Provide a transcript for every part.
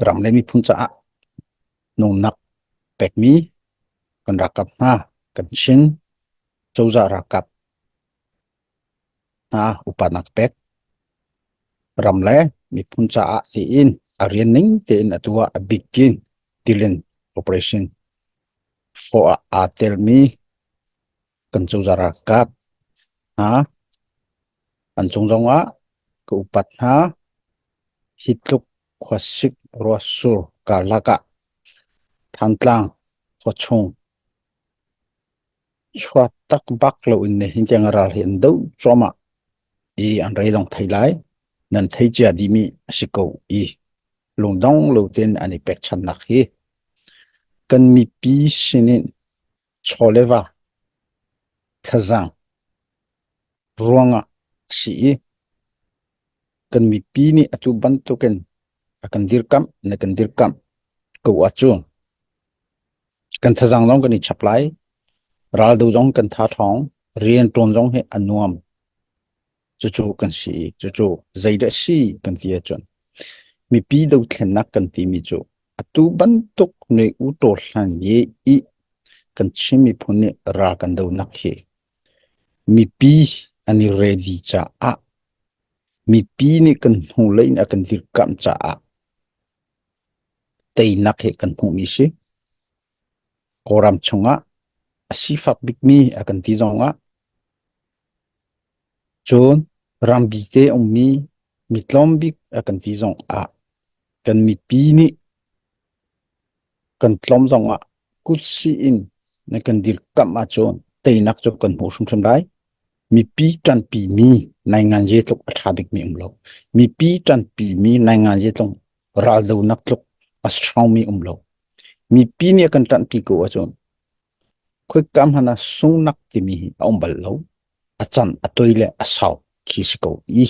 Ram le miphun caah nunnak pekmi kan ralkap hna, kan Chin cozah ralkap hna upatnak pek. Ram le miphun caah tiin a rian ning tein atu ah a bikin tilin operation fawh ah aa telmi kan cozah ralkap hna an cung zongah ka upat hna. Hi tluk khuasik ruahsur karlak ah Thantlang khuachung chuak tak bak loin nihin tiang ral hi an doh cuahmah i an rei zong thei lai. Nan thei cia dihmi a si ko i lungdong lo tein an i pekchannak hi kan mipi sinin chaw le va thlazaang ruangah a si i kan mipi nih atu bantukin a kan dirkamh na kan dirkamh ko ahcun kan thazaang zong kan i chap lai raldo zong kan tha ṭhawng rian ṭuan zong hi a nuam cucu kan si i cucu zeidah si kan ti ahcun mipi dothlennak kan timi cu atu bantuk nui u ṭaw hlan ye i kan Chin miphun nih ral kan donak hi mipi an i ready caah mipi nih kan hnulei in a kan dirkamh caah teinak hi kan hmuhmi si. Kawlram chungah a sifak bikmi a kan ti zongah cun rambi te ummi mi tlawm bik a kan ti zongah kan mipi nih kan tlawm zongah kutsih in na kan dirkamh ahcun teinak cu kan hmuh hrimhrim lai. Mipi ṭanpimi nainganzi tluk a ṭha bikmi um lo. Mipi ṭanpimi nainganzi tluk raldonak tluk a strongmi um lo. Mipi nih a kan ṭanhpi ko ahcun khoika hmanh ah sungnak timi hi a um bal lo. A can a toi le a sau khi si ko i.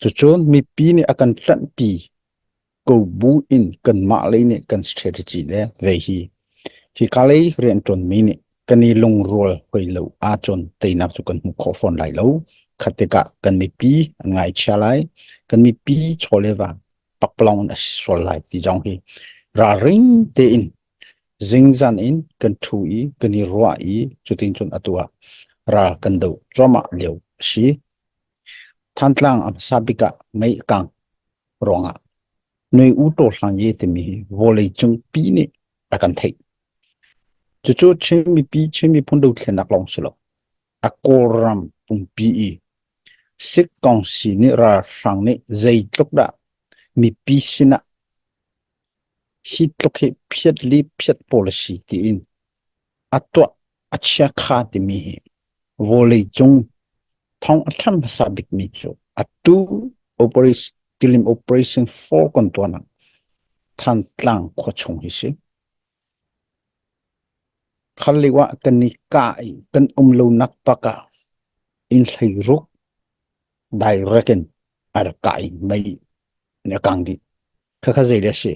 Cucun mipi nih a kan ṭanhpi ko bu in kanmah lei nih kan strategy le vei hi hika lei rianṭuanmi nih kan i lungrual hoi lo ahcun teinak cu kan hmu khawh fawn lai lo. Khat tikah kan mipi an ngaichia lai, kan mipi chaw le va pakpalawng in a si sual lai ti zong hi ralring tein zingzan in kan ṭhu i kan i ruah i cutin cun atu ah ral kan doh cuahmah lio a si. Thantlang a hmasa bik ah mei a kang. ruangah Nui U Taw Hlang Ye timi hi vawleicung pi nih a kan theih. Cucu Chin mipi Chin miphun dothlennak lawng si lo. A Kawlram pumpi i Sikh Kongsi nih ralhrang nih zeitluk dah mipi sinah hi tluk hi phiat li phiat policy tiin a tuah a chiakha timi hi vawleicung thong a ṭhan hmasa bikmi cu atu operation Tilim Operation 4 kan tuahnak Thantlang khuachung hi si. Khal lio ah kan i kah i kan um lonak bak ah inn 16 direct in a rak kah i mei in a kang dih. Khakha zei le si?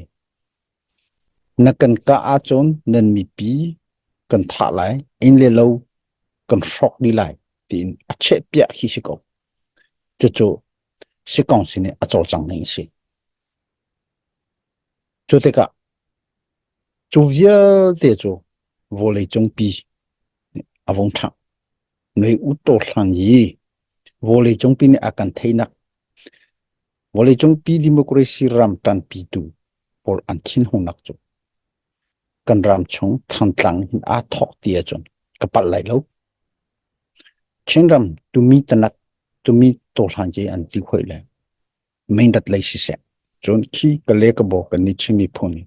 Na kan kah ahcun nan mipi kan thah lai, inn le lo kan hrawk dih lai tiin a chehpiah khi si ko. Cucu sikong sin i a cawlcang ning a si. Cu tikah cu vialte cu vawleicung pi a vung ṭhangh. Nui u taw hlang i vawleicung pi nih a kan theinak Vawleicung pi democracy ram ṭanpitu pawl an thinhungnak cu kan ram chung Thantlang hin aa thawk ti ahcun ka palh lai lo. Chinram tumi tanak tumi tawhlan ce an ti hoi le meindat lei siseh cun khi ka le ka bo kan nih Chin miphun hi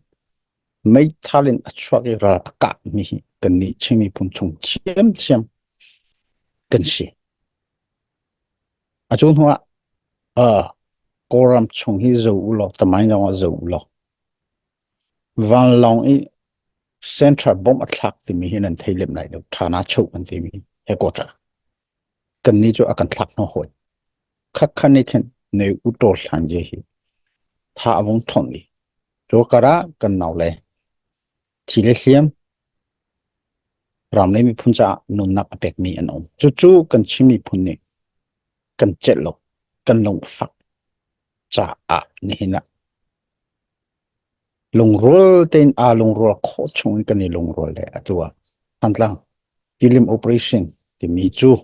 meithal in a chuak i ral a kah mi hi kan nih Chin miphun chung thiamthiam kan si. A cu hnu ah uh, Kawlram chung hi zo u law, tamain zong ah zo u law. Vanlawng i central bomb a thlak timi hi nan thei lem lai lo. Thana chuk an timi headquarter. Kan ni cu a kan thlak hno hawi. Khakhan ni khin ne u taw hlan je hi tha a vung thong i. To kara kan nau le thi le hliam ram le miphun caah nunnak a pekmi an um. Cucu kan Chin miphun nih kan celh lo, kan lungfak caah nihin ah. Lungrual tein aa lungrual khawh chung in kan i lungrual le atu ah Thantlang Tilim Operation timi cu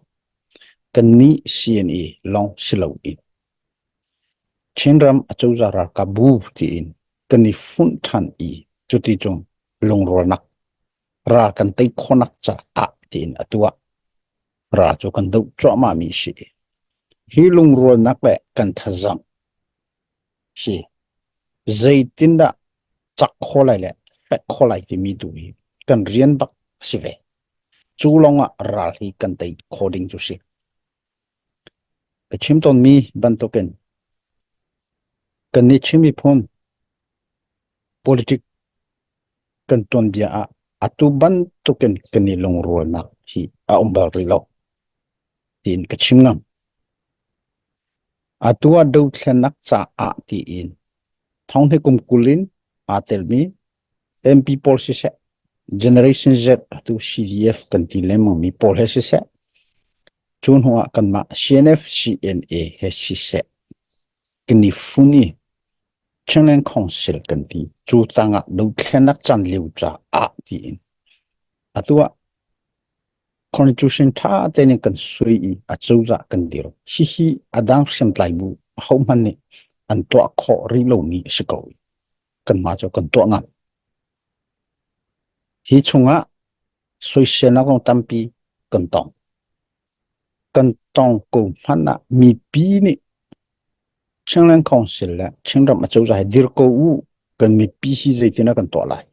kannih CNA lawng si loin Chinram acozah ralkap bu tiin kan i funh ṭhan i cuti cun lungrualnak ral kan tei khawhnak caah tiin atu ah ral cu kan doh cuahmahmi a si. Hi lungrualnak le kan thazaang hi zeitindah cak khawh lai le fek khawh lai timi tu hi kan rian bak a si ve. Cu lawngah ral hi kan tei khawh ding cu si. Ka chim tawnmi bantukin kannih Chin miphun politic kan tuanbia ah atu bantukin kan i lungrualnak hi a um bal rih lo tiin ka chim ngam. Atu ah dothlennak caah tiin thonghni kum 20 in aa telmi MP pawl siseh, Generation Z atu CDF kan ti lengmang mi pawl he siseh, cu hnu ah kanmah CNF CNA he siseh, kan i fun i Chinland Council kan ti. Cu tangah dothlennak caan lio caah tiin atu ah Constitution ṭha tein kan sui i acozah kan dir. Hihi a dang hriamtlai bu ahohmanh nih an tuah khawh rih lomi a si ko. Kanmah cu kan tuah ngam. Hi chungah soiselnak zong tampi kan tong. Kan tong ko hmanh ah mipi nih Chinland Council le Chinram acozah hi dir ko u kan mipi hi zeitin ah kan tuah lai.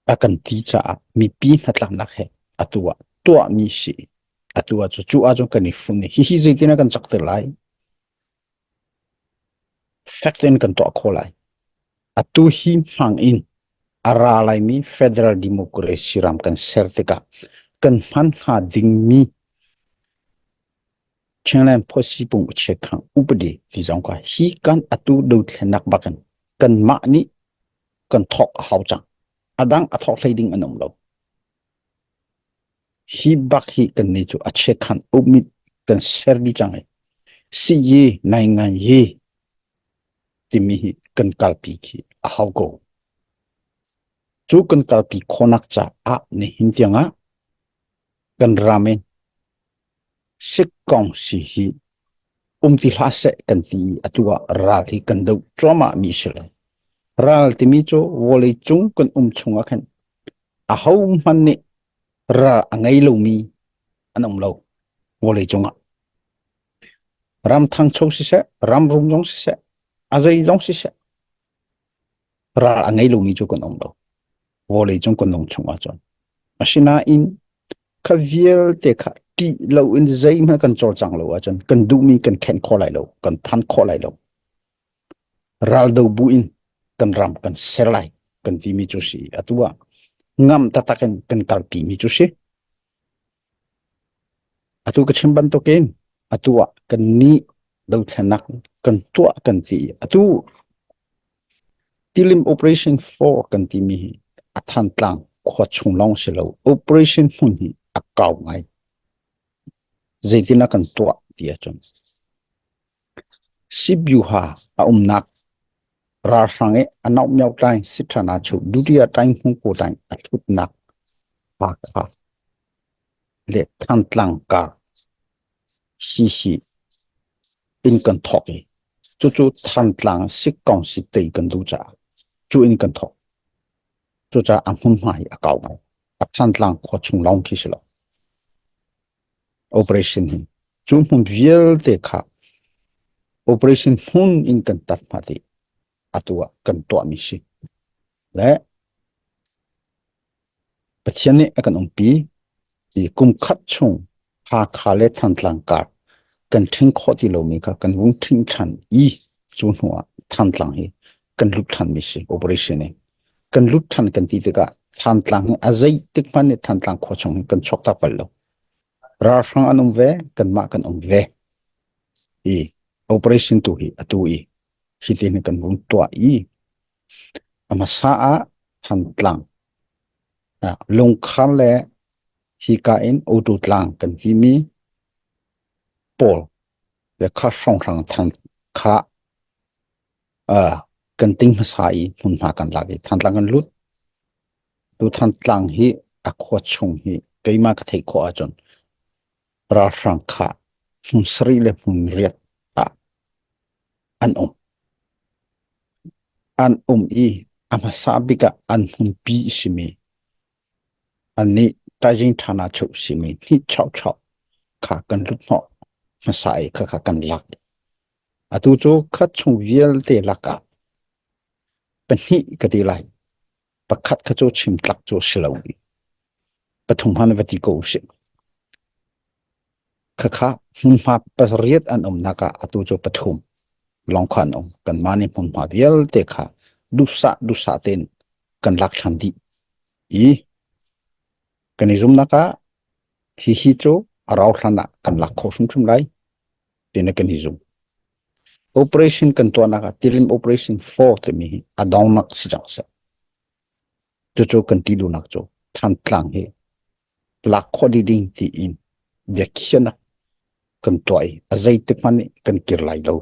A kan ti caah mipi hnatlaknak he atu ah tuahmi si. Atu ah cu cu ahcun kan i fun i hihi zeitin ah kan cakter lai? Fek tein kan tuah khawh lai. Atu hi hmang in a ra laimi federal democracy ram kan ser tikah kan hman hnga dingmi Chinland Policy pung chiakhang upadi ti zong kha hi kan atu dothlennak bakin kanmah nih kan thawk a hau cang. A dang a thawk hlei ding an um lo. Hi bak hi kan nih cu a chiakhan umit kan ser dih cang i si yi nai ngan yi timi hi kan kalpi khi a hau ko. Cu kan kalpi khawhnak caah nihin tiangah kan ram in Sikkong si hi um ti hlah seh kan ti i atu ah ral hi kan doh cuahmah mi a si lo. Ral timi cu vawlei cung kan um chungah khan ahohmanh nih ral a ngei lomi an um lo vawlei cungah. Ram thangcho siseh, ram rum zong siseh, a zei zong siseh, ral a ngei lomi cu kan um lo. Vawlei cung kan nung chung ahcun. Asinain kha vialte kha ṭih loin zeihmanh kan cawlcang lo ahcun kan duhmi kan khenh khawh lai lo, kan phan khawh lai lo. Raldo bu in kan ram kan ser lai kan timi cu si. Atu ah ngam taktak in kan kalpi mi cu si. Atu ka chim bantukin atu ah kan nih dothlennak kan tuah kan ti. Atu Tilim Operation 4 kan timi hi a Thantlang khua chung lawng si lo. Operation hmun hi a kau ngai. Zeitin a kan tuah ti ahcun Sibyuha a umnak ralhrang i a naumyau tlai Siṭhana chu Dutiya tlai hmungku tlai a ṭhutnak Hakha le Thantlang kar hihi in kan thawk i cucu Thantlang sikkong si tei kan duh caah cu in kan thawk. Cucaah a hmunhma hi a kau ngai. A Thantlang khua chung lawng khi si lo. Operation hi cu hmun vialte kha operation hmun in kan tat hna ti atu ah kan tuahmi si. Le Pathian nih a kan umpi i kum khat chung Hakha le Thantlang kar kan ṭhing khawh ti lomi kha kan vung ṭhing ṭhan i cu hnu ah Thantlang hi kan lut ṭhanmi si operation in. Kan lut ṭhan kan ti tikah Thantlang hi a zeitik hmanh nih Thantlang khua chung hi kan chuak tak bal lo. Ralhrang an um ve, kanmah kan um ve. I operation tu hi atu i hitin kan vung tuah i a hmasa ah Thantlang lungkhar le hika in Auto tlang kan timi pawl le kha hrawnghrang thang kha. Kan ting hmasa i hmunhma kan lak i Thantlang kan lut. Tu Thantlang hi a khua chung hi keimah ka theih khawh ahcun ralhrang kha hmun sarih le hmun riat ah an um. An um i a hmasa bik ah an hmunpi simi annih Taizing Thana chuh simi hnih chau chau kha kan lut hnawh hmasa i khakha kan lak. Atu cu khat chung vialte lakah pahnih ka ti lai. Pakhat kha cu chim tlak cu si lo i pathum han va ti ko usih. Khakha hmunhma pariat an umnak ah atu cu pathum lawng kha an um. Kanmah nih hmunhma vialte kha duhsah duhsah tein kan lak ṭhan dih i kan i zumnak ah hihi cu a rau hlan ah kan lak khawh hrimhrim lai tiin kan i zum. Operation kan tuahnak ah Tilim Operation 4 timi hi a dongnak si cang seh. Cucu kan ti duhnak cu Thantlang hi lak khawh dih ding tiin biakhiahnak kan tuah i a zeitik hmanh nih kan kir lai lo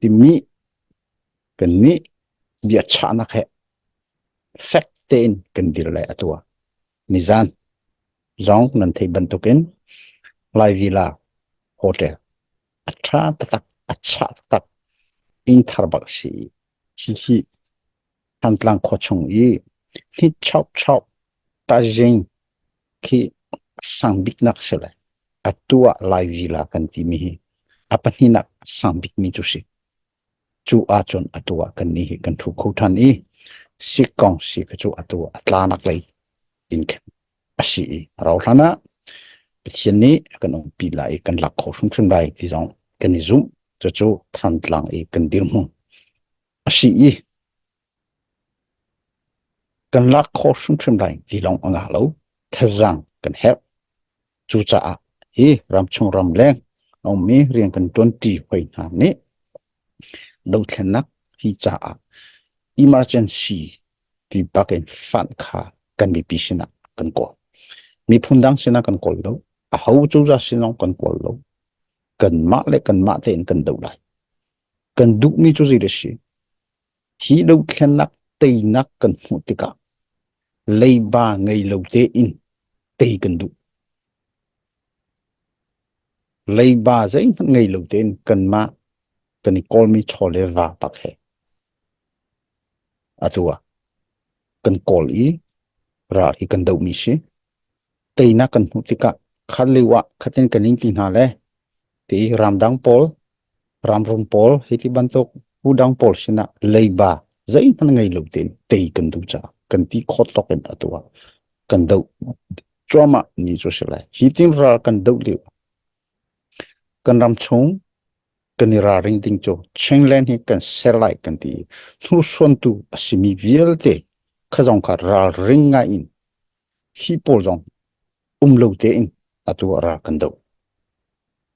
timi kan nih biachahnak he fek tein kan dir lai atu ah nizan zong nan theih bantukin Lai Villa Hotel a ṭha taktak a chah taktak inn thar bak si hihi Thantlang khua chung i hni chau chau tazing khi sang biknak si le atu ah Lai Villa kan timi hi a pahnihnak sang bikmi cu si. Cu ahcun atu ah kannih hi kan ṭhu kho ṭhan i sikkong si kha cu atu a tlanak lei in khin a si i rauhhlan ah Pathian nih a kan umpi lai i kan lak kho hrimhrim lai ti zong kan i zumh. Cucu Thantlang i kan dirhmun a si i kan lak khawh hrimhrim lai ti lawng a ngah lo. Thazaang kan herh. Cucaah hi ramchung ramleng a ummi rian kan ṭuanṭi hoi hna nih dothlennak hi caah emergency ti bak in fund kha kan mipi sinah kan kawl. Miphun dang sinah kan kawl lo. Aho cozah sin zong kan kawl lo. Kanmah le kanmah tein kan doh lai. Kan duhmi cu zei a si? Hi dothlennak teinak kan hmuh tikah leiba ngei lo tein tei kan duh. Leiba zeihmanh ngei lo tein kanmah kan i kawlmi chaw le va tak he atu ah kan kawl i ral hi kan dohmi si. Teinak kan hmuh tikah khat lio ah khatin kan in ti hna le ti ramdang pawl ramrum pawl hi ti bantuk udang pawl sinah leiba zeihmanh ngei lo tein tei kan duh caah kan ti khawt tawk in atu ah kan doh cuahmah ni cu si lai. Hi tin ral kan doh lio kan ram chung kan i ralring ding cu Chinland hi kan ser lai kan ti i hnursuantu a simi vialte kha zong kha ralring ngai in hi pawl zong um lo tein atu ah ral kan doh.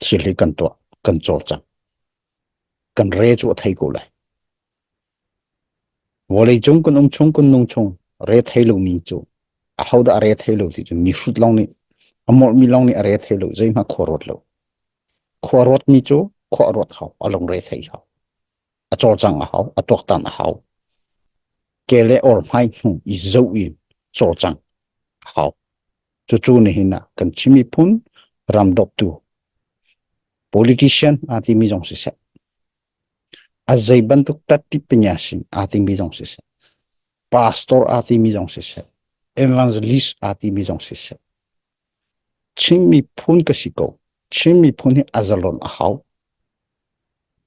Thil hi kan tuah, kan cawlcang. Kan re cu a thei ko lai. Vawleicung kan um chung kan nung chung re thei lomi cu ahodah a re thei lo ti cu mi hrut lawng nih a molhmi lawng nih a re thei lo zeihmah khua ruat lo. Khua ruatmi cu khua a ruat hau, a lung re thei hau. A cawlcang a hau, a tuaktan a hau. Ke le or hmai hnu i zoh i cawlcang a hau. Cucu nihin ah kan Chin miphun ram dawptu politician aa timi zong siseh, a zei bantuk tattipinya sin aa timi zong siseh, pastor aa timi zong siseh, evangelist aa timi zong siseh, Chin miphun ka si ko. Chin miphun hi a zalon a hau.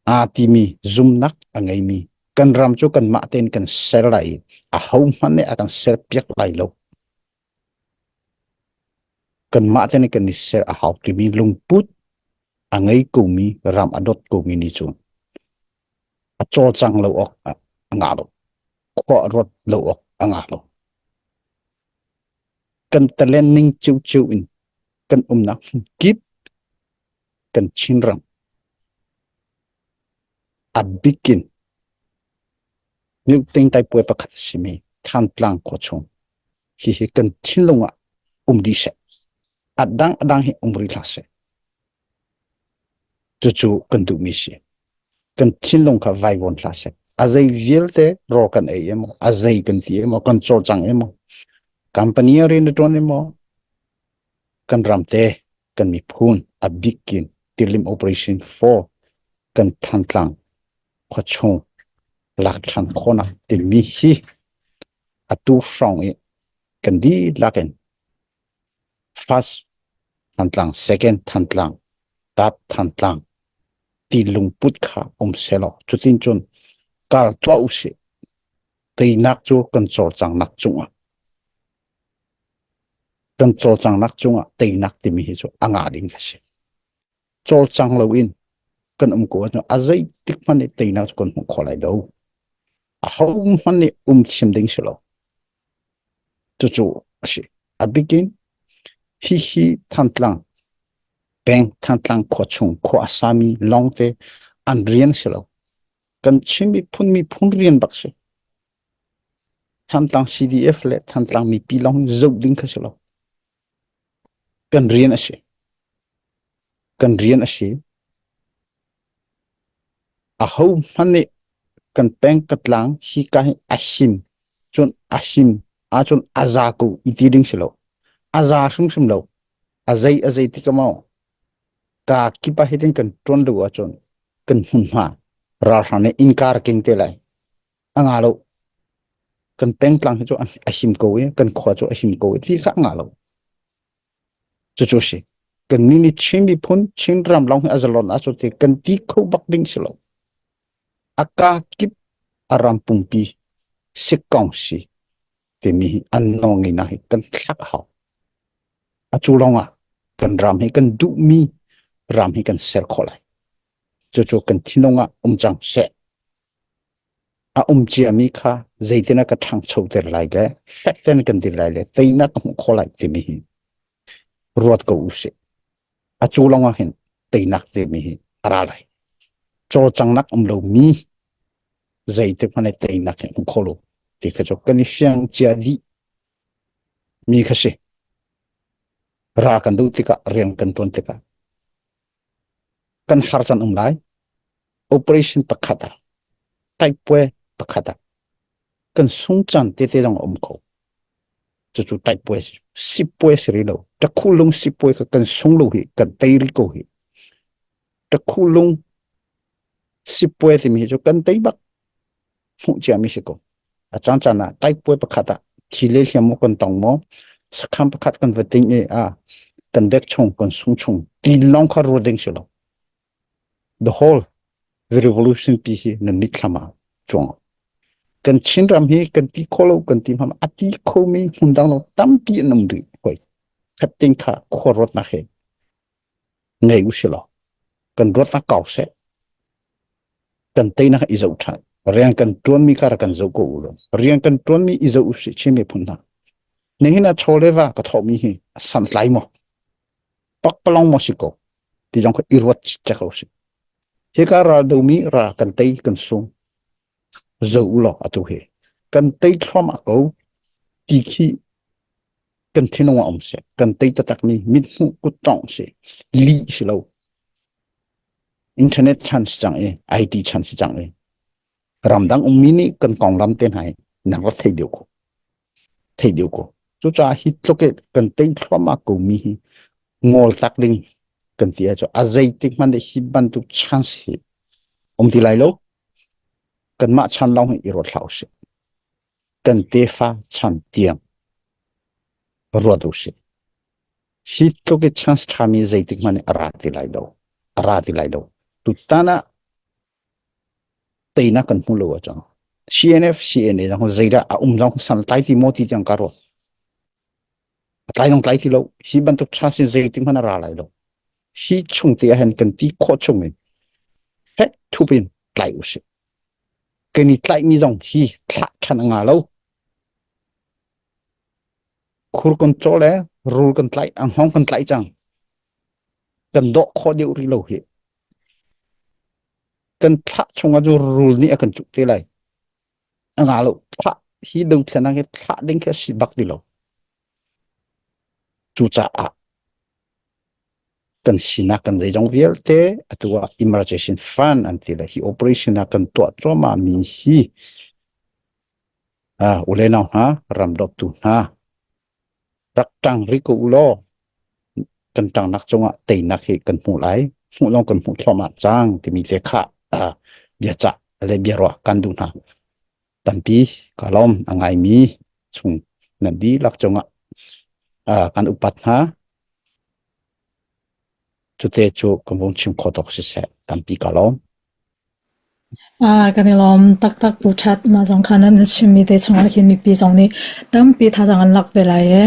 Aa timi zumnak a ngeimi kan ram cu kanmah tein kan ser lai i aho hmanh nih a kan ser piak lai lo. Kanmah te nih kan i ser a hau timi lungput a ngei komi ram a dawt komi nih cun a cawlcang lo awk a ngah lo. Khua a ruat lo awk a ngah lo. Kan talent ning ciocio in kan umnak hmun kip kan Chinram a bikin Myoting puai pakhat a simi Thantlang khua chung hihi kan thinlung ah um dih seh. A dang a dang hi um rih hlah seh. Cucu kan duhmi si. Kan thinlung kha vaivuan hlah seh. A zei vialte rawl kan ei emaw, a zei kan ti emaw, kan cawlcang emaw, company a rian a ṭuan emaw, kan ram te, kan miphun a bikin Tilim Operation 4 kan Thantlang khuachung lak ṭhan khawhnak timi hi atu hrawng i kan dihlak in First Thantlang, Second Thantlang, Third Thantlang ti lungput kha um selaw cutin cun kar tuah usih. Teinak cu kan cawlcanghnak cungah kan cawlcanghnak cungah teinak timi hi cu a ngah ding a si. Cawlcang loin kan um ko ahcun a zeitik hmanh nih teinak cu kan hmuh khawh lai lo. Aho hmanh nih um thiam ding si lo. Cucu a si. A bikin hihi Thantlang peng Thantlang khua chung khua a sami lawngte an rian si lo. Kan Chin miphun miphun rian bak si. Thantlang CDF le Thantlang mipi lawng zoh ding kha si lo. Kan rian a si. Kan rian a si. Aho hmanh nih kan peng ka tlang hika hi a him cun a him ahcun a za ko i ti ding si lo. A za hrimhrim lo. A zei a zei ti ka maw. Ka kip ah hitin kan ṭuan lo ahcun kan hmunhma ralhrang nih innka rak keng te lai. A nga lo. Kan pengtlang hi cu a him ko i kan khua cu a him ko i ti kha a nga lo. Cucu a si. Kannih nih Chin miphun, Chin ram lawng hi a zalon ahcun ti kan ti kho bak ding si lo. A kaa kip a ram pumpi sikkong si timi hi an nawlngeihnak hi kan thlak a hau. A cu lawngah kan ram hi kan duhmi ram hi kan ser khawh lai. Cucu kan thinlung ah um cang seh. A um ciami kha zeitin a ka ṭhangchoter lai le fek tein kan dir lai le teinak ka hmuh khawh lai timi hi ruat ko usih. A cu lawngah hin teinak timi hi a ra lai. Cawlcanghnak um lomi zeitik hmanh i teinak hi hmu kho lo ti kha cu kan i fiang cia dih mi kha si. Ra kan duh tikah rian kan ṭuan tikah kan har can um lai. Operation pakhat ah taipue pakhat ah kan sung caan tete zong a um kho. Cucu taipue sipue si rih lo. Takhulung sipue kha kan sung lo hi kan tei rih ko hi. Takhulung sipue timi hi cu kan tei bak. Hmuh ciami si ko. A caan caan ah taipue pakhat ah thi le hliam maw kan tong maw sakhan pakhat kan va ting i a kan dek chung kan sung chung ti lawng kha ruat ding si lo. The whole the revolution pi hi nan mitthlam ah cuang. Kan Chinram hi kan ti kho lo kan ti hmam a ti khomi hmun dang lo tampi an um rih hoi. Khatting kha khua ruatnak he ngei u si law kan ruatnak kau seh. Kan teinak i zoh ṭhan. Rian kan ṭuanmi kha rak kan zoh ko u law. Rian kan ṭuanmi i zoh u sih Chin miphun hna. Nihin ah chaw le va ka thawhmi hi a santlai maw? Pakpalawng maw si ko? Ti zong kha i ruat cek u sih. Hika ral domi ra kan tei kan sung. Zoh u law atu hi. Kan tei thluahmah ko ti khi kan thinlung ah um seh. Kan tei taktakmi mithmuh kuttongh si. Lih si lo. Internet chan si cang i IT chan si cang i ramdang ummi nih kan konglam te hna hi nan rak thei deuh ko. Thei deuh ko. Cucaah hi tluk i kan tei thluahmah ko mi hi ngol tak ding kan ti ahcun a zeitik hmanh hi bantuk chance hi um ti lai lo. Kanmah chan lawng hi i ruat hlah usih. Kan tefa chan tiang ruat usih. Hi tluk i chance ṭhami zeitik hmanh a ra ti lai lo. A ra ti lai lo. Tutan ah teinak kan hmu lo ahcun CNF, CNA zong zeidah a um zong san tlai ti maw ti tiang ka ruat. A tlai zong tlai ti lo. Hi bantuk chance in zeitik hmanh a ra lai lo. Hi chung te ahhin kan ti khawh chung in fek thup in tlai usih. Kan i tlaihmi zong hi thlah ṭhan a nga lo. Khur kan caw le rul kan tlaih, a hngawng kan tlaih cang. Kan dawh khawh deuh rih lo hi. Kan thlah chungah cu rul nih a kan cuk te lai. A nga lo. Thlah hi dothlennak hi thlah ding khi a si bak ti lo. Cucaah Kan sinak kan zeizong vialte atu ah emergency fund an ti le hi operation ah kan tuah cuahmah mi hi uh, ule nau hna ram dawtu hna rak ṭang rih ko u law kan ṭangnak cungah teinak hi kan hmuh lai hmuh lawng kan hmuh thluahmah cang timi te kha uh, biacah le biaruah kan duh hna tampi ka lawm a ngaimi chung nan dihlak cungah uh, kan upat hna cute cu kan vung chim kho tok siseh tampi ka lawm Kan i lawm taktak Pu That. Mah zong kha na chimmi te chungah khin mipi zong nih tampi thazaang an lak ve lai i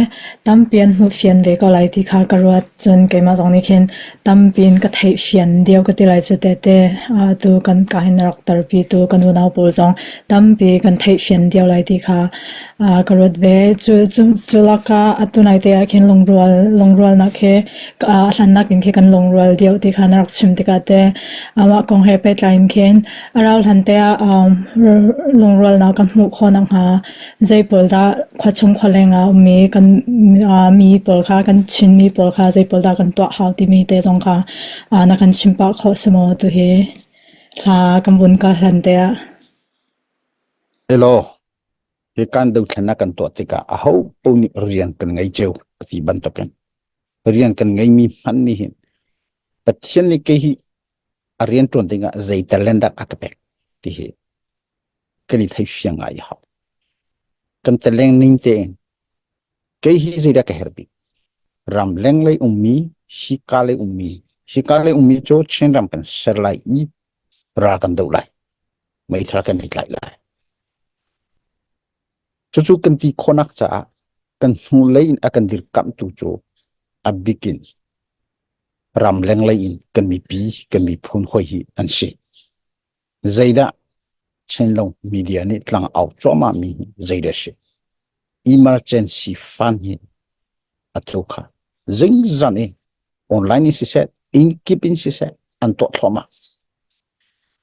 tampi an hmuh fian ve ko lai ti kha ka ruat. Cun keimah zong nih khin tampi in ka theih fian deuh ka ti lai cu tete. Atu kan ka hin rak tarpi tu kan unau pawl zong tampi kan theih fian deuh lai ti kha ka ruat ve. Cu cu cu lakah atu nai te ah khin lungrual lungrualnak he a hlannak in khi kan lungrual deuh ti kha na rak chim tikah teh amah kong he pehtlai in khin a rau hlan te ah lungrualnak kan hmuh khawh nakhnga zei pawl dah khuachung khualeng ah ummi kan mi pawl kha kan Chinmi pawl kha zei pawl dah kan tuah hau timi te zong kha na kan chim pah khawh si maw tuhi hla kan vun kal hlan te ah. Hello. Hi kan dothlennak kan tuah tikah aho paoh nih rian kan ngei cio ka ti bantukin rian kan ngeimi hmanh nih hin Pathian nih kei hi a rian ṭuan dingah zei talent dah a ka pek ti hi kan i thei fiang ngai a hau. Kan talent ning tein kei hi zeidah ka herh bik? Ram lenglei ummi, hika lei ummi, hika lei ummi cu Chin ram kan ser lai i ral kan doh lai. Meithal kan i tlaih lai. Cucu kan ti khawhnak caah kan hnulei in a kan dirkamhtu cu a bikin ram lenglei in kan mipi, kan miphun hawi hi an si. Zeidah Chinlung media nih tlang au cuahmah mi hi zeidah si? Emergency fund hi atu kha zingzan i online in siseh, inn kip in siseh an tuah thluahmah.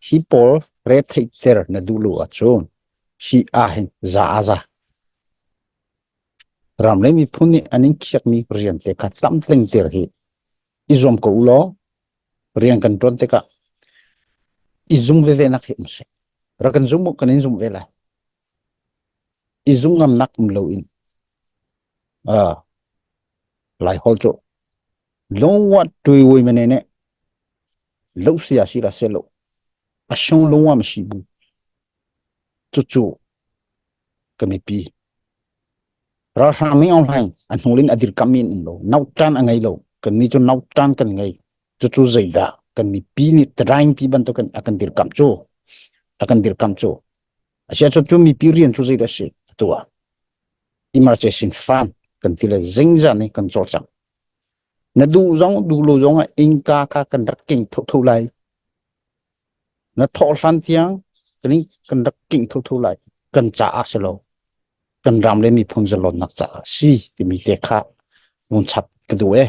Hi pawl retheihter na duh lo ahcun hi ah hin za a za. Ram le miphun nih an in khiakmi rian te kha tlamtlingter hi i zuam ko u law rian kan ṭuan tikah i zum veve nak hi um seh. Rak kan zum u kan in zum ve lai. I zum ngamnak um lo in uh, lai hol cu lungwa tui wui mene ne lo sia si la se lo a shung lungwa ma shi bu cucu ka mipi ralhrang mi online a hnulin a dirkam in um lo nautan a ngei lo kan ni cu nautan kan ngei cucu zeidah kan mipi nih taraing pi bantukin a kan dirkam cu a kan dirkam cu asia cu cu mipi rian cu zeidah si atu ah emergency fund kan ti le zingzan ni kan cawlcang na duh zong duh lo zong ah innka kha kan rak king thotho lai na thawh hlan tiang kan kan rak king thotho lai kan caah si lo kan ram le miphun zalonnak caah si timi te kha ngun chap ka duh e.